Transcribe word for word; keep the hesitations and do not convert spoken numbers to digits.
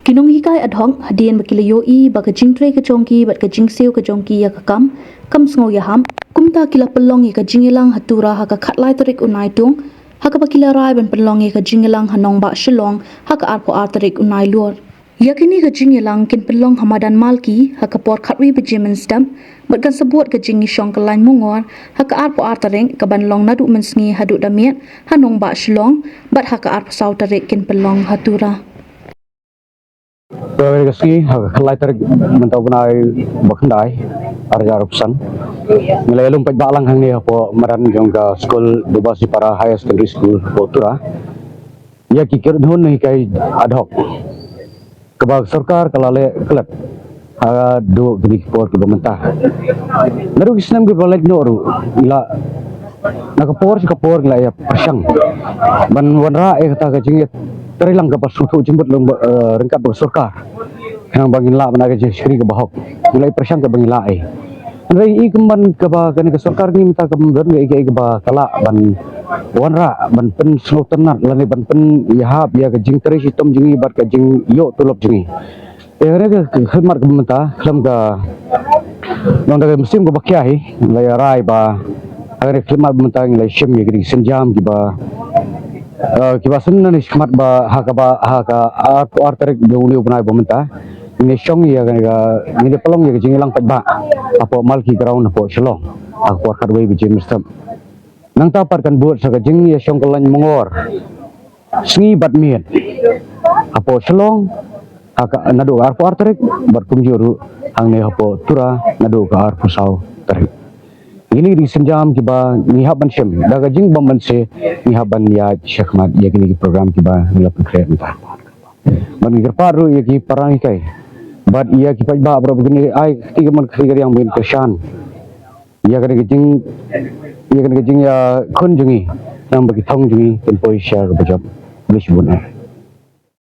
Ki nonghikai ad hoc hadien ba ki la ïohi ba ka jingtrei ka jong ki bad ka jingsiew ka jong ki ïa ka kam kam sngew ïahap, kumta ki la pynlong ïa ka jingïalang ha Tura ha ka khatlai tarik u Naitung, ha kaba ki la rai ban pynlong ïa ka jingïalang ha nongbah Shillong ha ka arphew ar tarik u Nailur. Ïa kine ka jingïalang kin pynlong ha madan Malki ha ka por khatwei baje mynstep, bad kan sa bud ka jingïashong kyllain mungor ha ka arphew ar tarik, kaban long naduh mynsngi haduh da miet ha nongbah Shillong, bad ha ka arphew saw tarik kin pynlong ha Tura. Ka sngi ha ka khatlai tarik mynta u bnai ba khyndai, ar hajar arphew san, ngi la ïalum paidbah lang hangne hapoh madan jong ka skul Dubasipara Higher Secondary School hapoh Tura ïa ki kyrhun nonghikai ad hoc kaba ka sorkar ka la leh klet haduh kine ki por kiba mynta. Naduh ki snem kiba la leit noh ruh, ngi la, na ka por sha ka por ngi la ïa pyrshang ban wanrah ïa kata ka jingïatreilang kaba sngewthuh jingmut ryngkat bad ka sorkar, khnang ba ngin lah ban ai ka jingshakri kaba hok. Ngi la ïa pyrshang kaba ngi lah ei. Hynrei i kumban kaba kane ka sorkar ngi mynta kam don ei ei kaba ka lah ban wanrah, ban pynsngewtynnat lane ban pynïahap ïa ka jingtrei shitom jong ngi bad ka jingïoh tulop jong ngi. Ïa kane ka khidmat kaba mynta khlem ka nong da ka mynsiem kaba khia hi, la ïa rai ba ha kane ka khidmat ba mynta ngi la shim ïa ki synjam kiba, eh, kiba sngewtynnat, khidmat ba ha kaba ha ka arphew ar tarik jong une u bnai ba mynta ngi shong ïa kane ka, ngi pynlong ïa ka jingïalang paidbah hapoh Malki Ground hapoh Shillong ha ka por khatwei baje mynstep. Nangta pat kan bud sa ka jingïashong kyllain mungor sngi bad miet hapoh Shillong ha ka, naduh ka arphew ar tarik, bad kumjuh ruh hangne hapoh Tura naduh ka arphew saw tarik. Kine ki dei ki synjam kiba ngi hap ban shim da ka jingbymbanse, ngi hap ban ïaid shakhmat ïa kine ki program kiba ngi la pynkhreh mynta. Bad ngi kyrpad ruh ïa ki para nonghikai bad ïa ki paidbah baroh ba kin ai ka kti kamon ka kti kadiang ban kyrshan ïa kane ka jing, ïa kane ka jingïakhun jong ngi, khnang ba ki thong jong ngi kin poi sha kaba jop. Khublei shibun eh.